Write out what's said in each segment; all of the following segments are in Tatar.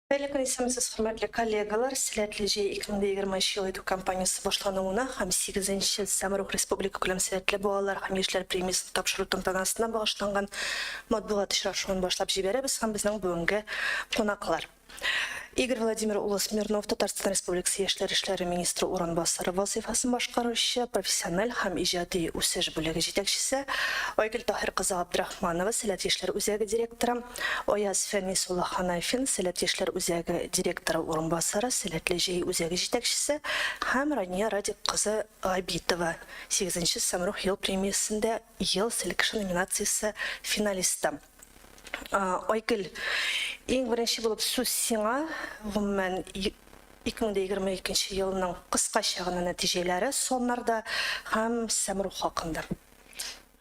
Хәерле көн, исәнмесез, хөрмәтле коллегалар! Сәләтле җәй 2020 ел итү кампаниясе башлануына һәм 8 Самрук республикакүләм сәләтле балалар һәм яшьләр премиясен тапшыру тантанасына багышланган матбугат очрашуын башлап җибәрәбез һәм безнең бүгенге кунаклар. Игорь Владимир улы Смирнов, Татарстан Республикасы яшьләр эшләре министры урынбасары вазыйфасын башкаручы, профессиональ һәм иҗади үсеш бүлеге җитәкчесе, Айгөл Таһир кызы Абдрахманова, Сәләт яшьләр үзәге директоры, Аяз Фәнис улы Ханафин, Сәләт яшьләр үзәге директоры урынбасары, Сәләтле җәй үзәге җитәкчесе һәм Рания Радик кызы Габитова, сигезенче Самрух ел премиясендә Ел селкеше номинациясе финалисты. Айгөл, иң беренче булып сүз сиңа, гомумән, 2022 елның кыскача гына нәтиҗәләре саннарда һәм Сәмрух хакында.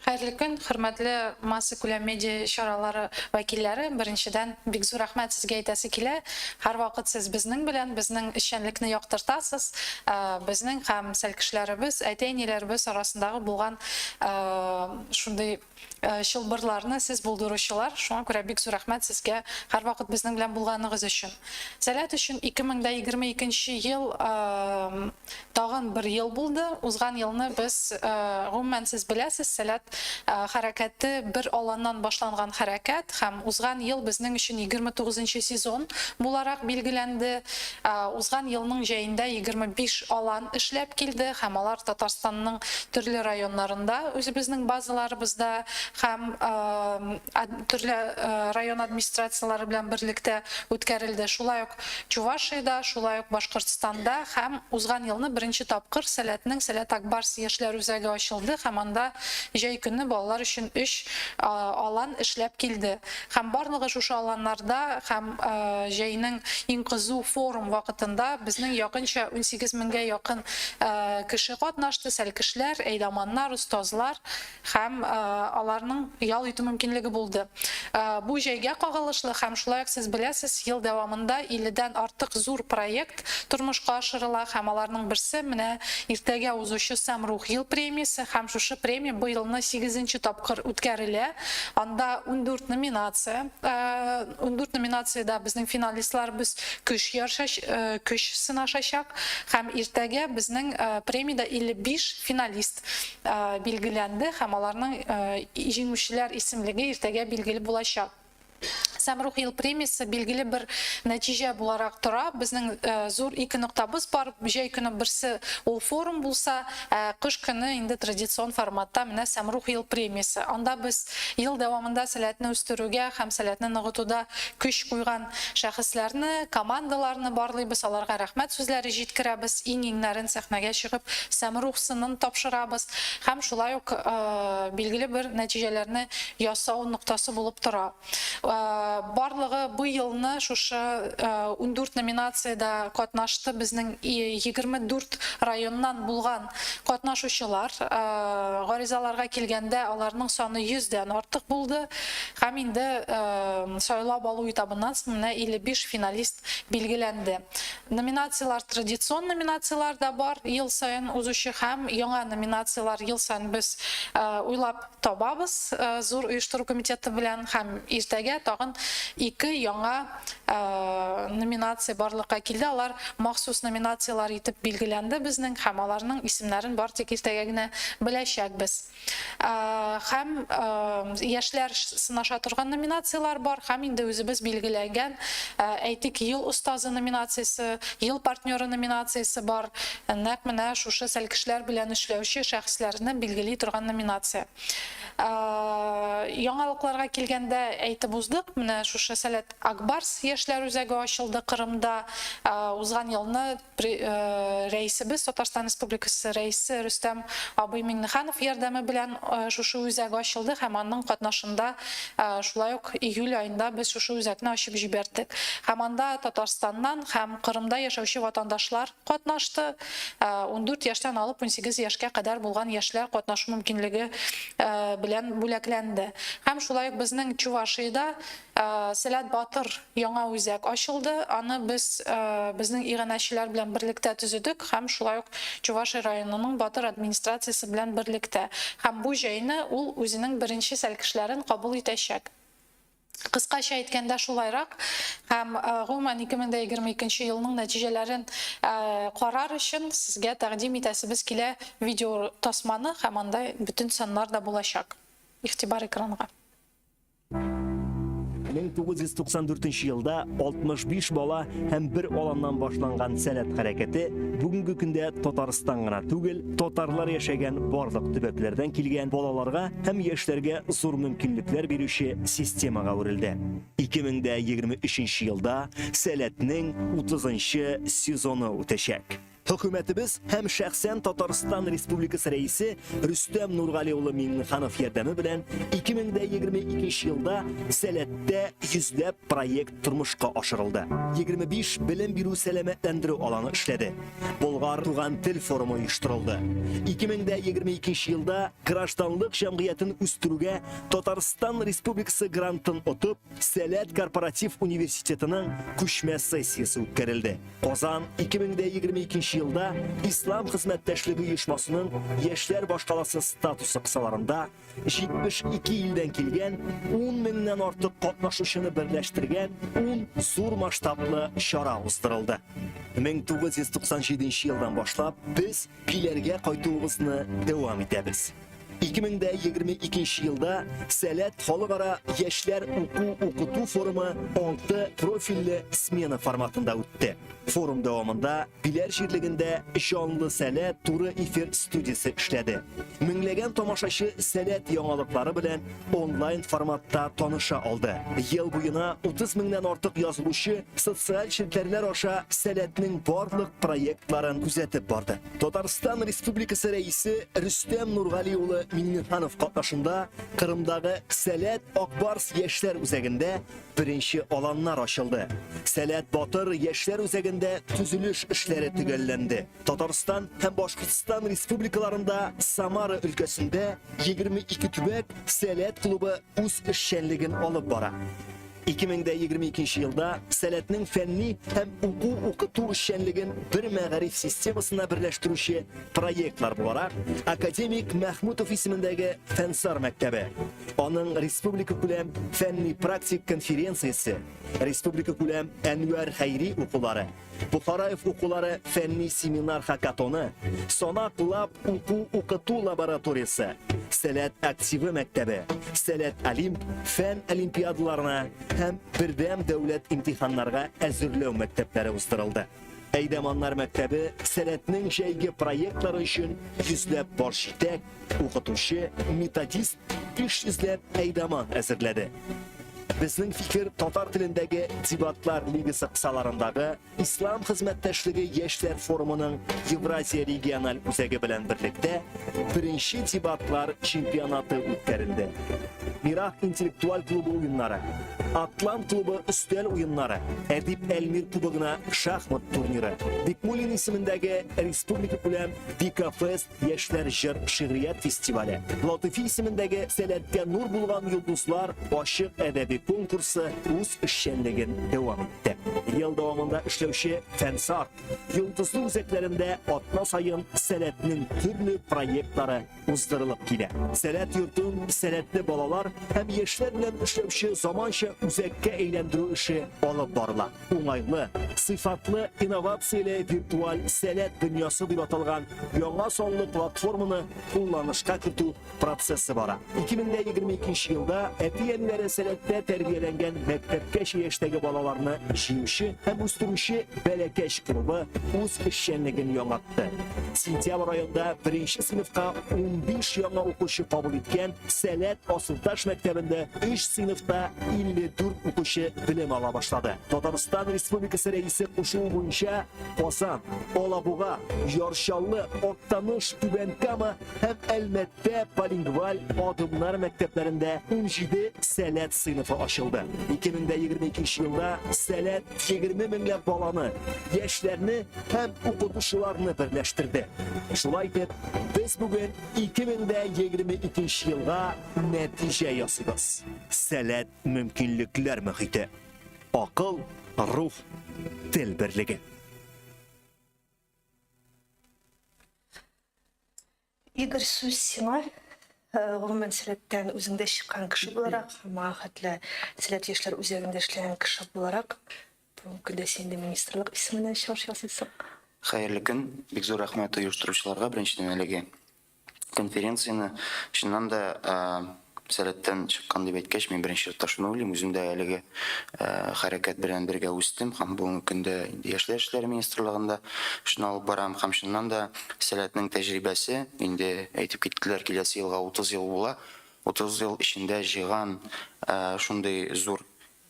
Хәерле көн, хөрмәтле массакүләм медиа чаралары вәкилләре! Беренчедән, бик зур рәхмәт сезгә әйтәсе килә. Һәрвакыт сез безнең белән, безнең эшчәнлекне яктыртасыз. Безнең һәм сәлкешләребез, әти-әниләребез арасындагы булган шундый чылбырларны сез булдыручылар. Шуңа күрә бик зур рәхмәт сезгә һәрвакыт безнең белән булганыгыз өчен. Сәләт өчен 2022 ел тагын бер ел булды. Узган елны без, гомумән, сез беләсез, Сәләт хәрәкәте бер аланнан башланган хәрәкәт һәм узган ел безнең өчен 29 нчы сезон буларак билгеләнде. Узган елның җәендә 25 алан эшләп килде һәм алар Татарстанның төрле районнарында үзебезнең базаларыбызда һәм төрле район администрацияләре белән берлектә үткәрелде. Шулай ук Чувашиядә, шулай ук Башкортстанда һәм узган елны беренче тапкыр Сәләтнең Сәләт Ак Барс яшьләр үзәге ачылды һәм анда җәй көне балалар өчен өч алан эшләп килде. Һәм барлыгы шушы аланнарда һәм җәйнең иң кызу форум вакытында безнең якынча 18 меңгә якын кеше катнашты, сәлкешләр, әйдаманнар, остазлар һәм аларның ял итү мөмкинлеге булды. Бу җәйгә кагылышлы һәм шулай ук сез беләсез, ел дәвамында 50 дән артык зур проект тормышка ашырыла һәм аларның берсе менә иртәгә узучы Сәмрух ел премиясе һәм шушы премия быелны сигезенче тапкыр үткәрелә. Анда 14 номинация, 14 номинациядә безнең финалистларыбыз көч ярышач, көч сынашачак һәм иртәгә безнең премиядә 55 финалист билгеләнде һәм аларның җиңүчеләр исемлеге иртәгә билгеле булачак. Сәмрух ел премиясе билгеле бер нәтиҗә буларак тора. Безнең зур ике ноктабыз бар. Җәй көне берсе ул форум булса, ә кыш көне инде традицион форматта менә Сәмрух ел премиясе. Анда без ел дәвамында сәләтне үстерүгә һәм сәләтне ныгытуда көч куйган шәхесләрне, командаларны барлыйбыз, аларга рәхмәт сүзләре җиткерәбез, иң-иңнәрен сәхнәгә чыгып Сәмрух сынын тапшырабыз һәм шулай ук билгеле бер нәтиҗәләрне ясау ноктасы булып тора. Барлыгы быелны шушы 14 номинациядә катнашты безнең 24 районнан булган катнашучылар. Гаризаларга килгәндә, аларның саны 100 дән артык булды. Һәм инде сайлап алу этабыннан соң менә 55 финалист билгеләнде. Номинацияләр традицион номинацияләр дә бар, ел саен узучы һәм яңа номинацияләр ел саен без уйлап табабыз зур оештыру комитеты белән һәм иртәгә тагын ике яңа номинация барлыкка килде. Алар махсус номинацияләр итеп билгеләнде безнең һәм аларның исемнәрен бары тик иртәгә генә беләчәкбез. Һәм яшьләр сынаша торган номинацияләр бар һәм инде үзебез билгеләгән, әйтик, Ел остазы номинациясе, Ел партнеры номинациясе бар. Нәкъ менә шушы сәлкешләр белән эшләүче шәхесләрне билгели торган номинация. Яңалыкларга килгәндә әйтеп уздык, менә шушы Сәләт Ак Барс яшьләр үзәге ачылды Кырымда. Узган елны рәисебез, Татарстан Республикасы Рәисе Рөстәм абый Миңнеханов ярдәме белән шушы үзәк ачылды һәм аның катнашында шулай ук июль аенда без шушы үзәкне ачып җибәрдек. Һәм анда Татарстаннан һәм Кырымда яшәүче ватандашлар катнашты. 14 яшьтән алып 18 яшькә кадәр булган яшьләр катнашу мөмкинлеге белән бүләкләнде. Һәм шулай ук безнең Чувашиядә Сәләт Батыр яңа үзәк ачылды. Аны без безнең иганәчеләр белән берлектә төзедек һәм шулай ук Чувашия районының Батыр администрациясе белән берлектә. Һәм бу җәйне ул үзенең беренче сәлкешләрен кабул итәчәк. Кыскача әйткәндә, шулайрак. Һәм гомумән 2022 елның нәтиҗәләрен карар өчен сезгә тәкъдим итәсебез килә видеотасманы һәм анда бөтен саннар да булачак. Игътибар экранга. 1994 елда 65 бала һәм бер аланнан башланган Сәләт хәрәкәте бүгенге көндә Татарстан гына түгел, татарлар яшәгән барлык төбәкләрдән килгән балаларга һәм яшьләргә зур мөмкинлекләр бирүче системага әверелде. 2023 елда Сәләтнең 30 нчы сезоны үтәчәк. Хөкүмәтебез һәм шәхсән Татарстан Республикасы Рәисе Рөстәм Нургали улы Миңнеханов ярдәме белән 2022 елда Сәләттә йөзләп проект тормышка ашырылды. 25 белем бирү сәламәтләндерү аланы эшләде. Болгар туган тел форумы оештырылды. 2022 елда гражданлык җәмгыятен үстерүгә Татарстан Республикасы грантын отып, Сәләт корпоратив университетының күчмә сессиясе үткәрелде. Казан 2022 елда Ислам хезмәттәшлеге оешмасының яшьләр башкаласы статусы кысаларында 72 илдән килгән 10 меңнән артык катнашучыны берләштергән 10 зур масштаблы чара уздырылды. 1997 елдан башлап без Биләргә кайтуыбызны дәвам итәбез. 2022 елда Сәләт халыкара яшьләр уку-укыту форумы 6 профильле смена форматында үтте. Форум дәвамында Биләр җирлегендә Җанлы Сәләт туры эфир студиясе эшләде. Меңләгән тамашачы Сәләт яңалыклары белән онлайн форматта таныша алды. Ел буена 30 меңнән артык язылучы социаль челтәрләр аша Сәләтнең барлык проектларын күзәтеп барды. Татарстан Республикасы Рәисе Рөстәм Нургали улы Миңнеханов катнашында Кырымдагы Сәләт Акбарс яшьләр үзәгендә беренче аланнар ачылды. Сәләт Батыр яшьләр үзәгендә төзелеш эшләре төгәлләнде. Татарстан һәм Башкортстан республикаларында, Самара өлкәсендә 22 төбәк Сәләт клубы үз эшчәнлеген алып бара. 2022 елда Сәләтнең фәнни һәм уку-укыту эшчәнлеген бер мәгариф системасына берләштерүче проектлар буларак академик Мәхмүтов исемендәге Фәнсар мәктәбе, аның республикакүләм фәнни-практик конференциясе, республикакүләм Әнвәр Хәйри укулары, Бухараев укулары фәнни семинар хакатоны, Санак Лаб уку-укыту лабораториясе, Сәләт активы мәктәбе, Сәләт Олимп фән олимпиадаларына һәм бердәм дәүләт имтиханнарга әзерләү мәктәпләре уздырылды. Әйдәманнар мәктәбе Сәләтнең җәйге проектлары өчен йөзләп баш җитәк, укытучы, методист, 500 ләп әйдаман әзерләде. Безнең фикер татар телендәге дебатлар лигасы кысаларындагы Ислам хезмәттәшлеге яшьләр форумының Евразия региональ үзәге белән берлектә беренче дебатлар чемпионаты үткәрелде. Мирах интеллектуаль клубы уеннары, Атлант клубы өстәл уеннары, Әдип Әлмир кубогына шахмат турниры, Бикмуллин исемендәге республика күләм Бикафест Яшьләр җыр шигърият фестивале, Латыфи исемендәге Сәләткә нур булган йолдызлар ачык әдәби конкурсы үз эшчәнлеген дәвам итте. Ел дәвамында эшләүче Фәнсар, Йолдызлы үзәкләрендә атна саен Сәләтнең төрле проектлары уздырылып килә. Сәләт йортын сәләтле балалар һәм яшьләр белән эшләүче заманча үзәккә әйләндерү эше алып барыла. Уңайлы, сыйфатлы, инновацияле виртуаль Сәләт дөньясы дип аталган яңа санлы платформаны кулланышка кертү процессы бара. 2022 елда әти-әниләре Сәләттә тәрбияләнгән мәктәпкәчә яшьтәге балаларны җыючы һәм үстерүче Бәләкәч клубы үз эшчәнлеген яңартты. Сентябрь аенда беренче сыйныфка 15 яңа укучы кабул иткән Сәләт Асылташ мәктәбендә өч сыйныфта 54 укучы белем ала башлады. Татарстан Республикасы Рәисе кушуы буенча Казан, Алабуга, Яр Чаллы, Актаныш, Түбән Кама һәм Әлмәттә полингваль адымнар мәктәпләрендә 17 Сәләт сыйныфы ачылды. 2022 елда Сәләт 20 меңләп баланы, яшьләрне һәм укытучыларны берләштерде. Шулай итеп, без бүген 2022 елга нәтиҗә ясыйбыз. Сәләт мөмкинлекләр мөхите. Акыл, рух, тел берлеге. Игорь, сүз сиңа. Гомумән, Сәләттән үзең дә чыккан кеше буларак, моңа хәтле Сәләт яшьләр үзәгендә эшләгән кеше буларак, бүгенге көндә син инде министрлык исеменнән чыгыш ясыйсың. Хәерле көн! Бик зур рәхмәт оештыручыларга, беренчедән, әлеге конференцияне. Чыннан да, Сәләттән чыккан дип әйткәч, мин беренче чиратта шуны уйлыйм, үзем дә әлеге хәрәкәт белән бергә үстем һәм бүгенге көндә инде Яшьләр эшләре министрлыгында эшне алып барам һәм чыннан да Сәләтнең тәҗрибәсе, инде әйтеп киттеләр, киләсе елга 30 ел була, 30 ел эчендә җыйган шундый зур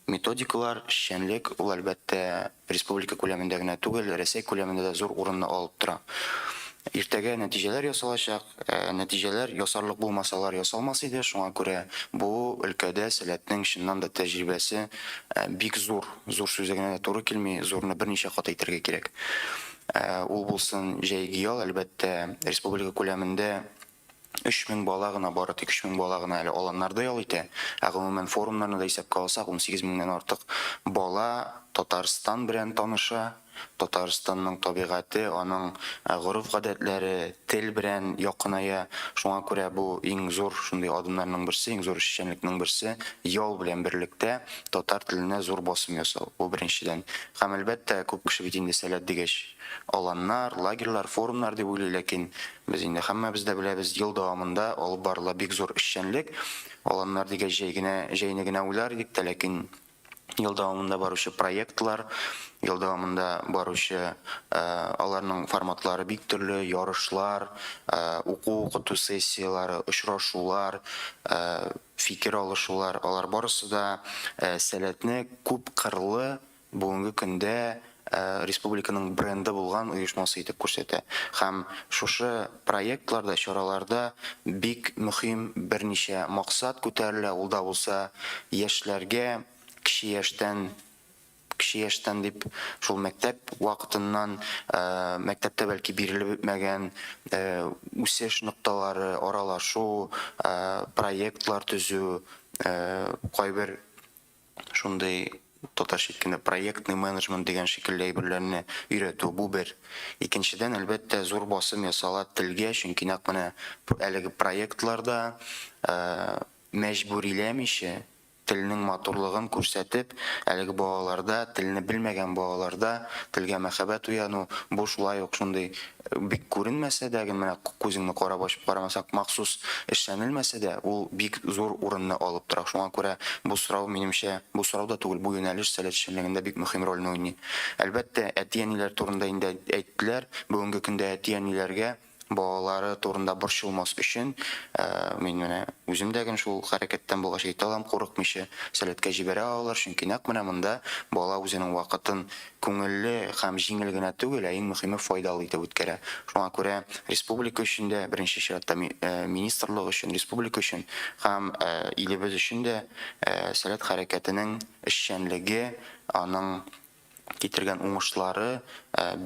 методикалар, эшчәнлек, ул, әлбәттә, республика күләмендә генә түгел, Рәсәй күләмендә дә зур урынны алып тора. Иртәгә нәтиҗәләр ясалачак. Нәтиҗәләр ясарлык булмасалар ясалмас иде, шуңа күрә бу өлкәдә Сәләтнең чыннан да тәҗрибәсе бик зур. Зур сүзе генә дә туры килми, зурны берничә кат әйтергә кирәк. Ул булсын җәйге ял, әлбәттә, республика күләмендә 3000 бала гына, бары тик 3000 бала гына әле аланнарда ял итә. Ә гомумән форумнарны да исәпкә алсак, 18 меңнән артык бала Татарстан белән таныша, Татарстанның табигате, аның гореф-гадәтләре, тел белән якыная. Шуңа күрә бу иң зур шундый адымнарның берсе, иң зур эшчәнлекнең берсе, ял белән берлектә татар теленә зур басым ясау. Бу беренчедән. Һәм, әлбәттә, күп кеше бит инде Сәләт дигәч, аланнар, лагерьлар, форумнар дип уйлый, ләкин Без инде һәммәбез дә беләбез, ел дәвамында алып барыла бик зур эшчәнлек. Аланнар дигәч, җәй генә, җәйне генә уйлар идек тә, ләкин ел дәвамында баручы проектлар, ел дәвамында баручы аларның форматлары бик төрле, ярышлар, уку-укыту сессияләре, очрашулар, фикер алышулар, алар барысы да Сәләтне күпкырлы бүгенге көндә республиканың бренды булган оешмасы итеп күрсәтә. Һәм шушы проектларда, чараларда бик мөһим берничә максат күтәрелә, ул да булса яшьләргә кече яшьтән, кече яшьтән дип, шул мәктәп вакытыннан, мәктәптә бәлки бирелеп бетмәгән үсеш нокталары, аралашу, проектлар төзү, кайбер Шундый татарча әйткәндә проектный менеджмент дигән шикелле әйберләрне өйрәтү, бу бер. Икенчедән, әлбәттә, зур басым ясала телгә, чөнки нәкъ менә әлеге проектларда мәҗбүриләмичә, телнең матурлыгын күрсәтеп, әлеге балаларда, телне белмәгән балаларда телгә мәхәббәт уяну, бу шулай ук шундый Бик күренмәсә дә, менә күзеңне карап ачып карамасак, махсус эшләнелмәсә дә, ул бик зур урынны алып тора. Шуңа күрә бу сорау, минемчә, бу сорау да түгел, бу юнәлеш Сәләт эшчәнлегендә бик мөһим рольне уйный. Әлбәттә, әти-әниләр турында инде әйттеләр. Бүгенге көндә әти-әниләргә балалары турында борчылмас өчен, мин менә үзем дә гел шул хәрәкәттән булгач әйтә алам, курыкмыйча Сәләткә җибәрә алалар, чөнки нәкъ менә монда бала үзенең вакытын күңелле һәм җиңел генә түгел, ә иң мөһиме файдалы итеп үткәрә. Шуңа күрә республика өчен дә, беренче чиратта министрлык өчен, республика өчен һәм илебез өчен дә Сәләт хәрәкәтенең эшчәнлеге, аның китергән уңышлары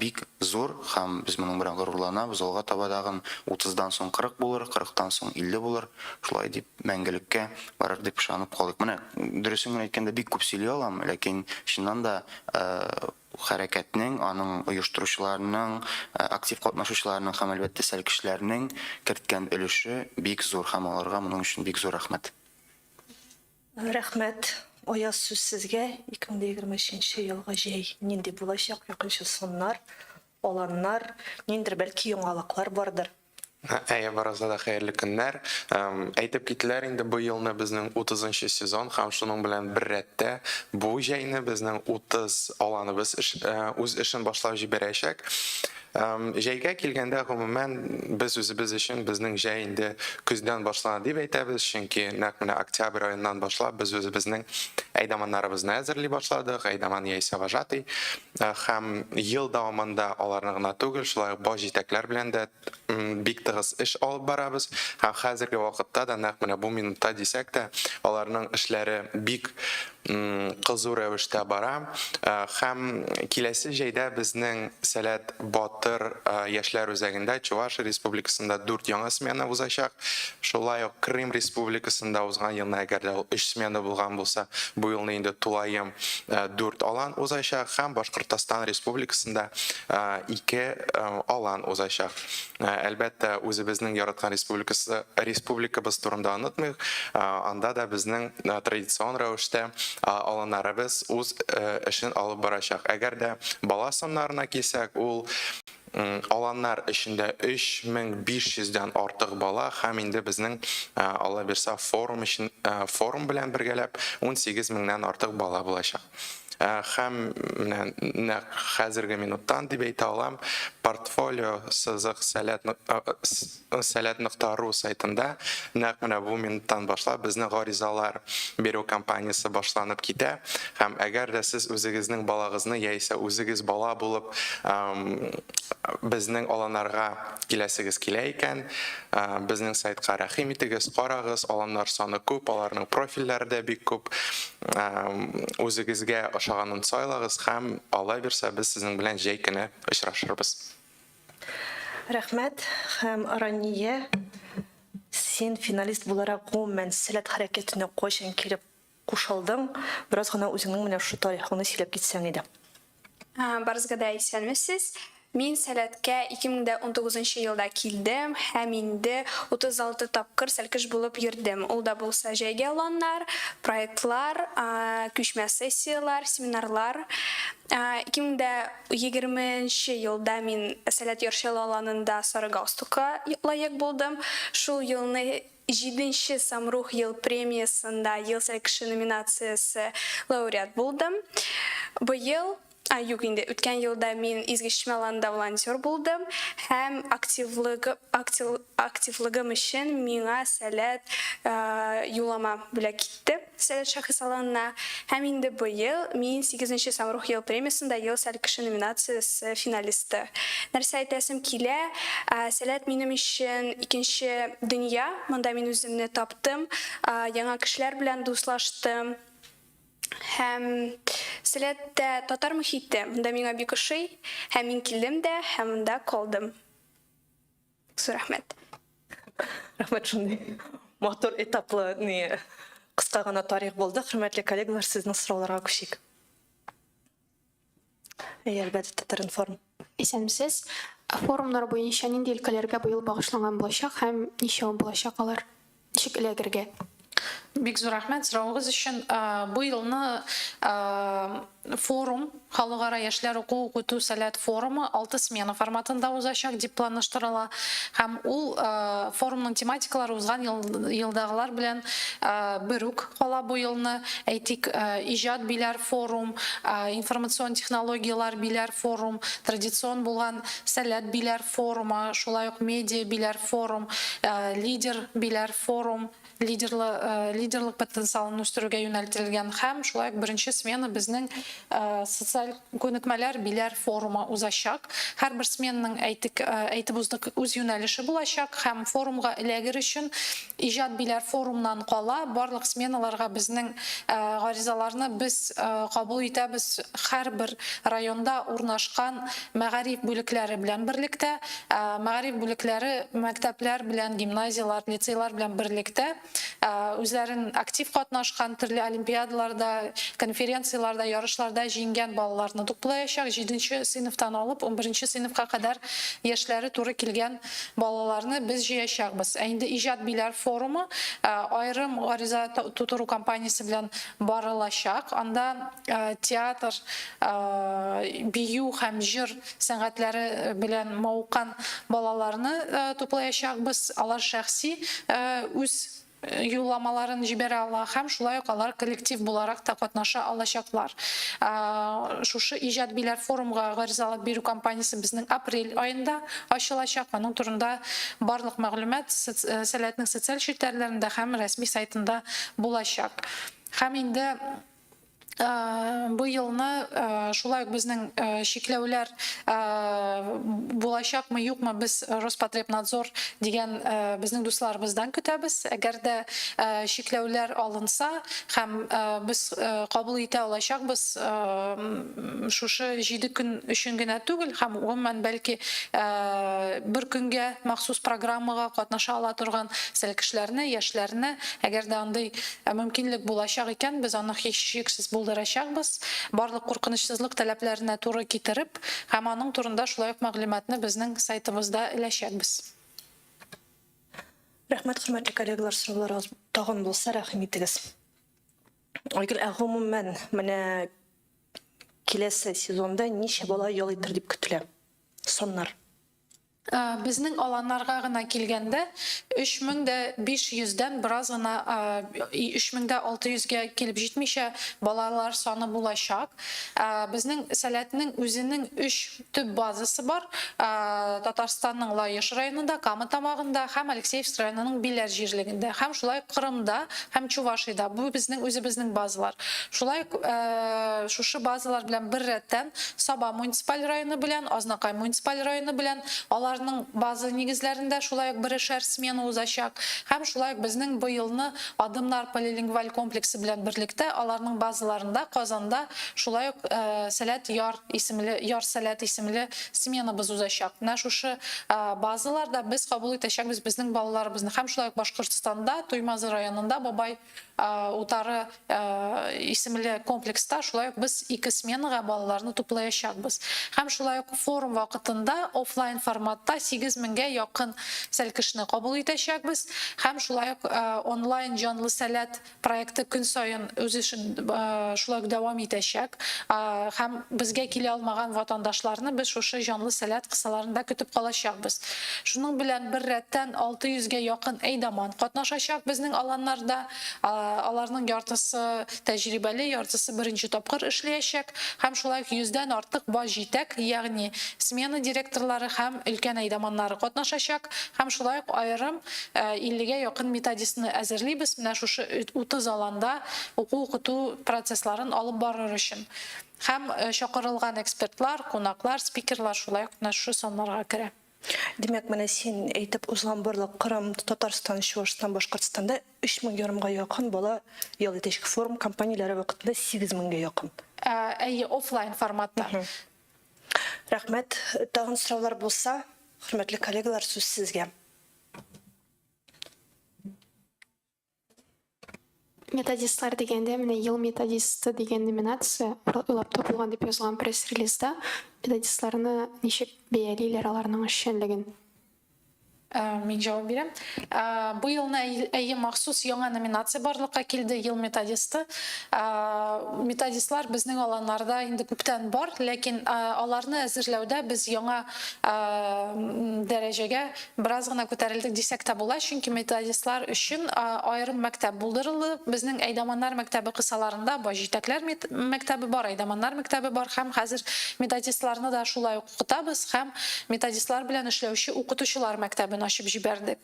бик зур һәм без моның белән горурланабыз. Алга таба тагын утыздан соң 40 булыр, кырыктан соң 50 булыр. Шулай дип мәңгелеккә барыр дип ышанып калыйк. Менә дөресен генә әйткәндә бик күп сөйли алам, ләкин чыннан да хәрәкәтнең, аның оештыручыларының, актив катнашучыларының һәм, әлбәттә, сәлкешләрнең керткән өлеше бик зур һәм аларга моның өчен бик зур рәхмәт. Рәхмәт, Аяз, сүз сезгә. 2023 елгы җәй нинди булачак? Якынча саннар, аланнар, ниндидер бәлки яңалыклар бардыр. Әйе, барыгызга да хәерле көннәр. Әйтеп киттеләр инде, бу елны безнең 30 нчы сезон һәм шуның белән бер рәттә бу җәйне безнең 30 аланыбыз эш, үз эшен башлап җибәрәчәк. Җәйгә килгәндә, гомумән, без үзебез өчен безнең җәй инде көздән башлана дип әйтәбез, чөнки нәкъ менә октябрь аеннан башлап без үзебезнең әйдаманнарыбызны әзерли башладык, әйдаман яисә вожатый. Һәм ел дәвамында аларны гына түгел, шулай ук баш җитәкләр белән дә бик тыгыз эш алып барабыз. Һәм хәзерге вакытта да, нәкъ менә бу минутта дисәк тә, аларның эшләре бик кызу рәвештә бара. Һәм киләсе җәйдә безнең Сәләт Батыр яшьләр үзәгендә Чувашия Республикасында дүрт яңа смена узачак. Шулай ук Крым Республикасында узган елны, әгәр дә ул өч смена булган булса, бу бу елны инде тулаем 4 алан узачак һәм Башкортостан Республикасында 2 алан узачак. Әлбәттә, үзебезнең яраткан республикасы, республикабыз турында онытмыйк. Анда да безнең традицион рәвештә аланнарыбыз үз эшен алып барачак. Әгәр дә бала саннарына килсәк, ул аланнар эчендә 3500 дән артык бала һәм инде безнең, Алла бирса, форум өчен форум белән бергәләп 18 меңнән артык бала булачак. Һәм менә нәкъ хәзерге минуттан дип әйтә алам, портфолио сызык сәләт сәләт нокта ру сайтында нәкъ менә бу минуттан башлап безнең гаризалар бирү кампаниясе башланып китә. Һәм әгәр дә сез үзегезнең балагызны яисә үзегез бала булып безнең аланнарга киләсегез килә икән, безнең сайтка рәхим итегез, карагыз, аланнар саны күп, аларның профильләре дә бик күп. Үзегезгә ошаганын сайлагыз һәм, Алла бирса, без сезнең белән җәй көне очрашырбыз. Рәхмәт. Һәм Рания, син финалист буларак гомумән Сәләт хәрәкәтенә кайчан килеп кушылдың? Бераз гына үзеңнең менә шушы тарихыңны сөйләп китсәң иде. Барыгызга да исәнмесез. Мин Сәләткә 2019 елда килдем һәм инде 36 тапкыр сәлкеш булып йөрдем. Ул да булса җәйге аланнар, проектлар, күчмә сессияләр, семинарлар. 2020 нче елда мин Сәләт Яр Чаллы аланында сары галстукка лаек булдым. Шул елны Җиденче Самрух ел премиясендә Ел сәлкеше номинациясе лауреат булдым. Быел, а, юк инде, үткән елда мин Изге Чишмә аланында волонтер булдым һәм активлыгы, актив, активлыгым өчен миңа Сәләт юллама бүләк итте. Сәләт шәхес аланына. Һәм инде быел мин сигезенче Самрух ел премиясендә Ел сәлкеше номинациясе финалисты. Нәрсә әйтәсем килә, Сәләт минем өчен икенче дөнья, монда мин үземне таптым, яңа кешеләр белән дуслаштым. Һәм Сәләттә татар мохите, монда миңа бик ошый, һәм мин килдем дә һәм монда калдым. Зур рәхмәт. Рәхмәт, шундый матур этаплы ни кыска гына тарих булды. Хөрмәтле коллегалар, сезнең сорауларга күчик. Әйе, әлбәттә, Татар-информ. Исәнмесез. Форумнар буенча нинди өлкәләргә быел багышланган булачак һәм ничәү булачак алар? Ничек эләгергә? Бик зур рәхмәт соравыгыз өчен. Бу елны форум, Халыкара яшьләр уку-укыту сәләт форумы алты смена форматында узачак дип планлаштырыла. Һәм ул форумның тематикалары узган елдагылар белән бер үк кала бу елны. Әйтик, иҗат биләр форум, информацион технологияләр биләр форум, традицион булган сәләт биләр форумы, шулай ук медиа биләр форум, лидер биләр форум, лидерлы лидерлык потенциалын үстерүгә юнәлтелгән һәм шулай ук беренче смена безнең социаль күнекмәләр биләр форумы узачак. Һәрбер сменаның әйтик, әйтеп уздык, үз юнәлеше булачак һәм форумга эләгер өчен иҗат биләр форумнан кала барлык сменаларга безнең гаризаларны без кабул итәбез һәрбер районда урнашкан мәгариф бүлекләре белән берлектә. Мәгариф бүлекләре мәктәпләр белән, гимназияләр, лицейлар белән берлектә үзләрен актив катнашкан, төрле олимпиадаларда, конференцияләрдә, ярышларда җиңгән балаларны туплаячак. Җиденче сыйныфтан алып унберенче сыйныфка кадәр яшьләре туры килгән балаларны без җыячакбыз. Ә инде Иҗат Биләр форумы аерым гариза тутыру кампаниясе белән барылачак. Анда театр, бию һәм җыр сәнгатьләре белән мавыккан балаларны туплаячакбыз. Алар шәхси үз юлламаларын җибәрә ала һәм шулай ук алар коллектив буларак та катнаша алачаклар. Шушы Иҗат Биләр форумга гаризалап бирү кампаниясе безнең апрель аенда ачылачак. Аның турында барлык мәгълүмат Сәләтнең социаль челтәрләрендә һәм рәсми сайтында булачак. Һәм инде. Бу елны шулай ук безнең чикләүләр булачакмы, юкмы, без Роспотребнадзор дигән безнең дусларыбыздан көтәбез. Әгәр дә чикләүләр алынса һәм без кабул итә алачакбыз шушы 7 көн өчен генә түгел һәм гомумән бәлки бер көнгә махсус программага катнаша ала торган сәлкешләрне, яшьләрне, әгәр дә андый Ә мөмкинлек булачак икән, без аны һичшиксез булдырачакбыз, барлык куркынычсызлык таләпләренә туры китереп, һәм аның турында шулай ук мәгълүматны безнең сайтыбызда эләчәкбез. Рәхмәт, хөрмәтле коллегалар, сорауларыгыз тагын булса, рәхим итегез. Айгөл, ә гомумән, менә киләсе сезонда ничә бала ял итер дип көтелә? Саннар. Безнең аланнарга гына килгәндә, 3500 дән бераз гына, 3600 гә килеп җитмичә балалар саны булачак. Безнең Сәләтнең үзенең өч төп базасы бар, Татарстанның Лаеш районында, Кама Тамагында һәм Алексеевск районының Биләр җирлегендә һәм шулай ук Кырымда һәм Чувашиядә. Бу безнең үзебезнең базалар. Шулай ук шушы базалар белән беррәттән Саба муниципаль районы белән, Азнакай муниципаль районы белән, аларның база нигезләрендә шулай ук берешәр смена узачак һәм шулай ук безнең быелны Адымнар полилингваль комплексы белән берлектә аларның базаларында Казанда шулай ук Сәләт Яр исемле, Яр Сәләт исемле сменабыз узачак. Менә шушы базаларда без кабул итәчәкбез безнең балаларыбызны һәм шулай ук Башкортстанда, Туймазы районында Бабай Утары исемле комплекста шулай ук без ике сменага балаларны туплаячакбыз. Һәм шулай ук форум вакытында офлайн форматта 8 меңгә якын сәлкешне кабул итәчәкбез. Һәм шулай ук онлайн җанлы сәләт проекты көн саен үз эшен шулай ук дәвам итәчәк. Һәм безгә килә алмаган ватандашларны без шушы җанлы сәләт кысаларында көтеп калачакбыз. Шуның белән беррәттән 600 гә якын әйдаман катнашачак безнең аланнарда. Аларның яртысы тәҗрибәле, яртысы беренче тапкыр эшләячәк. Һәм шулай ук йөздән артык баш җитәк, ягъни смена директорлары һәм өлкән әйдаманнары катнашачак. Һәм шулай ук аерым 50 гә якын методистны әзерлибез менә шушы 30 аланда уку-укыту процессларын алып барыр өчен. Һәм чакырылган экспертлар, кунаклар, спикерлар шулай ук менә шушы саннарга керә. Димәк, менә син әйтеп узган барлык Кырым, Татарстан, Чуашстан, Башкортстанда өч мең ярымга якын бала ял итәчәк. Форум кампанияләре вакытында 8 меңгә якын. Әйе, офлайн форматта. Рәхмәт. Тагын сораулар булса, хөрмәтле коллегалар, сүз сезгә. Методистлар дигәндә, менә ел методисты дигән номинация уйлап табылган дип язылган пресс-релизда. Методистларны ничек бәялиләр, аларның эшчәнлеген? Мин җавап бирәм. Бу елны әйе махсус яңа номинация барлыкка килде, ел методисты. Методистлар безнең аланнарда инде күптән бар, ләкин аларны әзерләүдә без яңа дәрәҗәгә Бераз гына күтәрелдек дисәк тә була, чөнки методистлар өчен аерым мәктәп булдырылды. Безнең әйдаманнар мәктәбе кысаларында баш җитәкләр мәктәбе бар, әйдаманнар мәктәбе бар һәм хәзер методистларны да шулай ук укытабыз һәм методистлар белән эшләүче укытучылар мәктәбен ачып җибәрдек.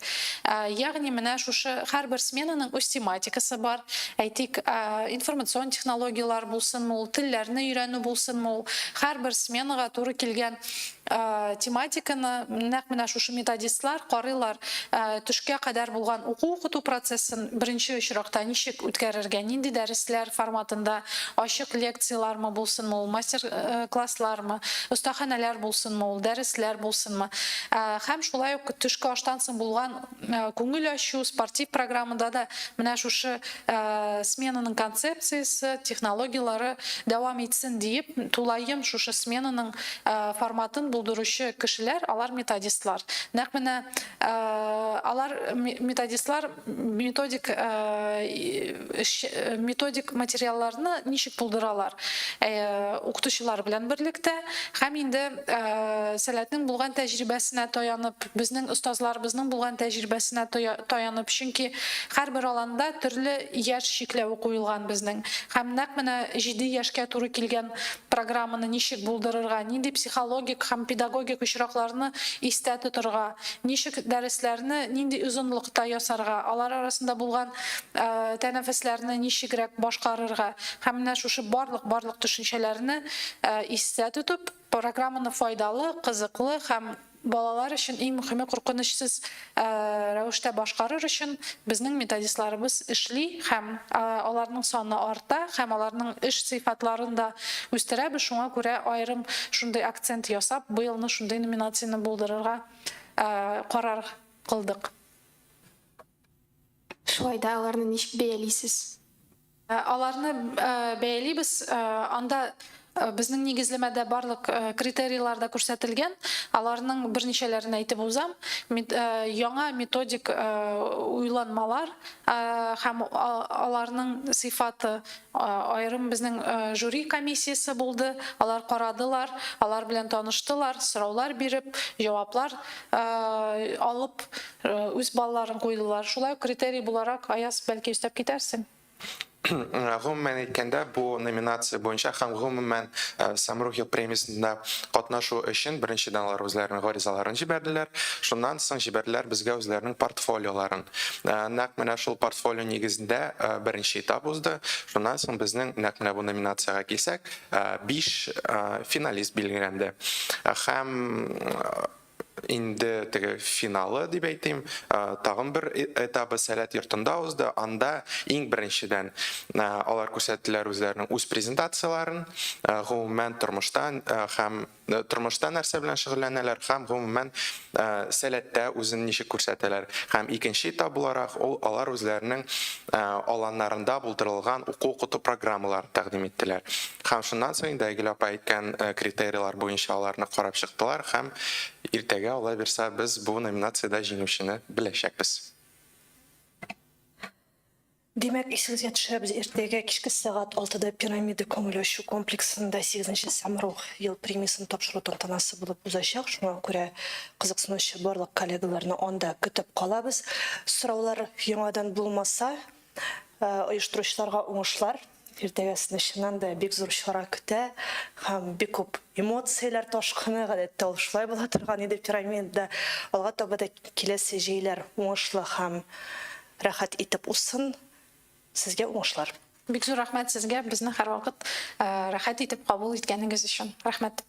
Ягъни менә шушы һәрбер сменаның үз тематикасы бар. Әйтик, информацион технологияләр булсынмы ул, телләрне өйрәнү булсынмы ул, һәрбер сменага туры килгән Тематиканы нәкъ менә шушы методистлар карыйлар, төшкә кадәр булган уку-укыту процессын беренче очракта ничек үткәрергә, нинди дәресләр форматында, ачык лекцияләрме булсынмы ул, мастер-класслармы, остаханәләр булсынмы ул, дәресләр булсынмы. Һәм шулай ук төшке аштан соң булган күңел ачу, спортив программада да менә шушы сменаның концепциясе, технологияләре дәвам итсен диеп, тулаем шушы сменаның форматын булдыручы кешеләр, алар методистлар. Нәкъ менә алар методистлар методик методик материалларны ничек булдыралар? Укытучылар белән берлектә һәм инде Сәләтнең булган тәҗрибәсенә таянып, безнең остаз Остазларыбызның булган тәҗрибәсенә таянып, чөнки һәрбер аланда төрле яшь чикләве куелган безнең. Һәм нәкъ менә җиде яшькә туры килгән программаны ничек булдырырга, нинди психологик һәм педагогик очракларны истә тотырга, ничек дәресләрне нинди озынлыкта ясарга, алар арасында булган тәнәфесләрне ничегрәк башкарырга һәм менә шушы барлык-барлык төшенчәләрне истә тотып, Программаны файдалы, кызыклы һәм балалар өчен иң мөхиме куркынычсыз рәвештә башкарыр өчен безнең методистларыбыз эшли һәм аларның саны арта һәм аларның эш сыйфатларын да үстерәбез. Шуңа күрә аерым шундый акцент ясап, быелны шундый номинацияне булдырырга карар кылдык. Шулай да аларны ничек бәялисез? Аларны бәялибез. Анда безнең нигезләмәдә барлык критерийлар да күрсәтелгән. Аларның берничәләрен әйтеп узам. Яңа методик уйланмалар һәм аларның сыйфаты. Аерым безнең жюри комиссиясе булды. Алар карадылар, алар белән таныштылар, сораулар биреп, җаваплар алып, үз балларын куйдылар. Шулай ук критерий буларак, Аяз, бәлки өстәп китәрсең? Гомумән әйткәндә, бу номинация буенча һәм гомумән Самрух ел премиясендә катнашу өчен беренчедән алар үзләренең гаризаларын җибәрделәр, шуннан соң җибәрделәр безгә үзләренең портфолиоларын. Нәкъ менә шул портфолио нигезендә беренче этап узды. Шуннан соң безнең нәкъ менә бу номинациягә килсәк, биш финалист билгеләнде. Һәм Инде теге финалы дип әйтим, тагын бер этабы Сәләт йортында узды. Анда иң беренчедән алар күрсәттеләр үзләренең үз презентацияләрен, гомумән тормышта һәм тормышта нәрсә белән шөгыльләнәләр һәм гомумән Сәләттә үзен ничек күрсәтәләр. Һәм икенче этап буларак ул алар үзләренең аланнарында булдырылган уку-укыту программаларын тәкъдим иттеләр. Һәм шуннан соң инде Айгөл апа әйткән критерийлар буенча аларны карап чыктылар һәм иртәгә, Алла бирса, без бу номинациядә җиңүчене беләчәкбез. Димәк, исегезгә төшерәбез, иртәгә кичке сәгать алтыда Пирамида күңел ачу комплексында сигезенче Самрух ел премиясен тапшыру тантанасы булып узачак. Шуңа күрә кызыксынучы барлык коллегаларны анда көтеп калабыз. Сораулар яңадан булмаса, оештыручыларга уңышлар. Иртәгәсен чыннан да бик зур чара көтә һәм бик күп эмоцияләр ташкыны, гадәттә ул шулай була торган иде Пирамидада. Алга таба да киләсе җәйләр уңышлы һәм рәхәт итеп узсын. Сезгә уңышлар. Бик зур рәхмәт сезгә, безне һәрвакыт рәхәт итеп кабул иткәнегез өчен. Рәхмәт.